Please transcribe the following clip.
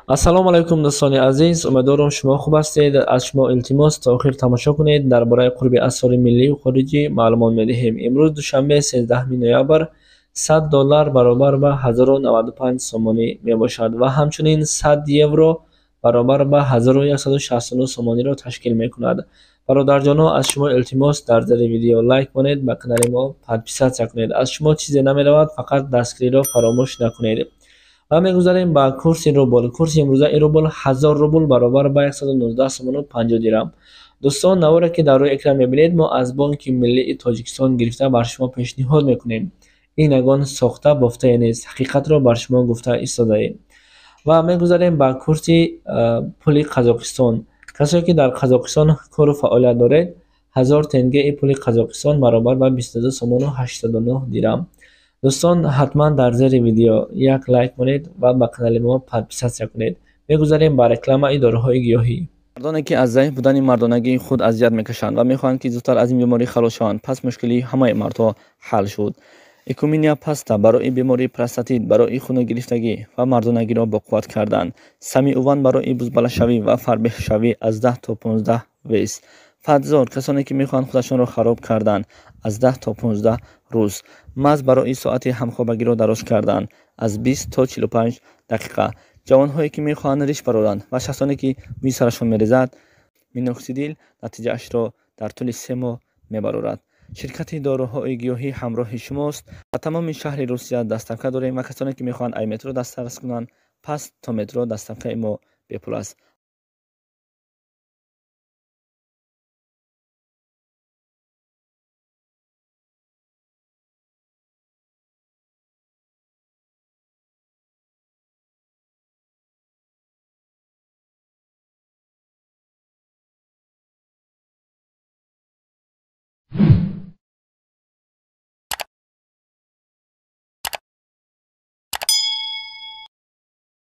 Ассалому алайкум, дӯстони азиз, умедворам, шумо хуб ҳастед. Аз шумо илтимос, то охир тамошо кунед. Дар бораи қурби асъори миллию хориҷӣ маълумот медиҳем. Имрӯз душанбе, 13 ноябр, 100 доллар баробар ба 1095 сомонӣ мебошад ва ҳамчунин 100 евро баробар ба 1169 сомониро ташкил мекунад. Бародарҷоно, аз шумо илтимос, дар зери видео лайк монед, ба канали мо подписаться кунед. Аз шумо чизе намеравад, фақат дастгириро фаромӯш накунед. Ва мегузарем ба курси рубл. Курси имрӯзаи рубл: 1000 рубл баробар ба 119 сомону 50 дирам. Дӯстон, наворе ки дар рӯи экран мебинед, мо аз Бонки Миллии Тоҷикистон гирифта бар шумо пешниҳод мекунем. Ин ягон сохта бофтае нест, ҳақиқатро бар шумо гуфта истодаем. Ва мегузарем ба курси пули Қазоқистон. Касое ки дар Қазоқистон кору фаъолият доред, 1000 тенгеи пули Қазоқистон баробар ба 22 сомону 89 дирам. Дӯстон, ҳатман дар зери видео як лайк монед ва ба канали мо подписаться кунед. Мегузарем ба рекламаи доруҳои гиёҳӣ. Мардоне ки аз заиф будани мардонагии худ азият мекашанд ва мехоҳанд, ки зудтар аз ин беморӣ халос шаванд, пас мушкилии ҳамаи мардҳо ҳал шуд. Экуминия паста барои бемории простатит, барои хуногирифтагӣ ва мардонагиро боқувват кардан. Самиуван барои бузбалашавӣ ва фарбеҳшавӣ, аз 10 то 15 вес. Фатзор, касоне ки мехоҳанд худашонро хароб кардан, аз 10 то 15 рӯз. Маз барои соати ҳамхобагиро дароз кардан, аз 20 то 45 дақиқа. Ҷавонҳое ки мехоҳанд риш бароранд ва шахсоне ки мӯи сарашон мерезад, миноксидил натиҷаашро дар тӯли 3 моҳ мебарорад. Ширкати доруҳои гиёҳӣ ҳамроҳи шумост. Ба тамоми шаҳри Русия доставка дорем ва касоне ки мехоҳанд ай метро дастрас кунанд, пас то метро доставкаи мо бепул аст.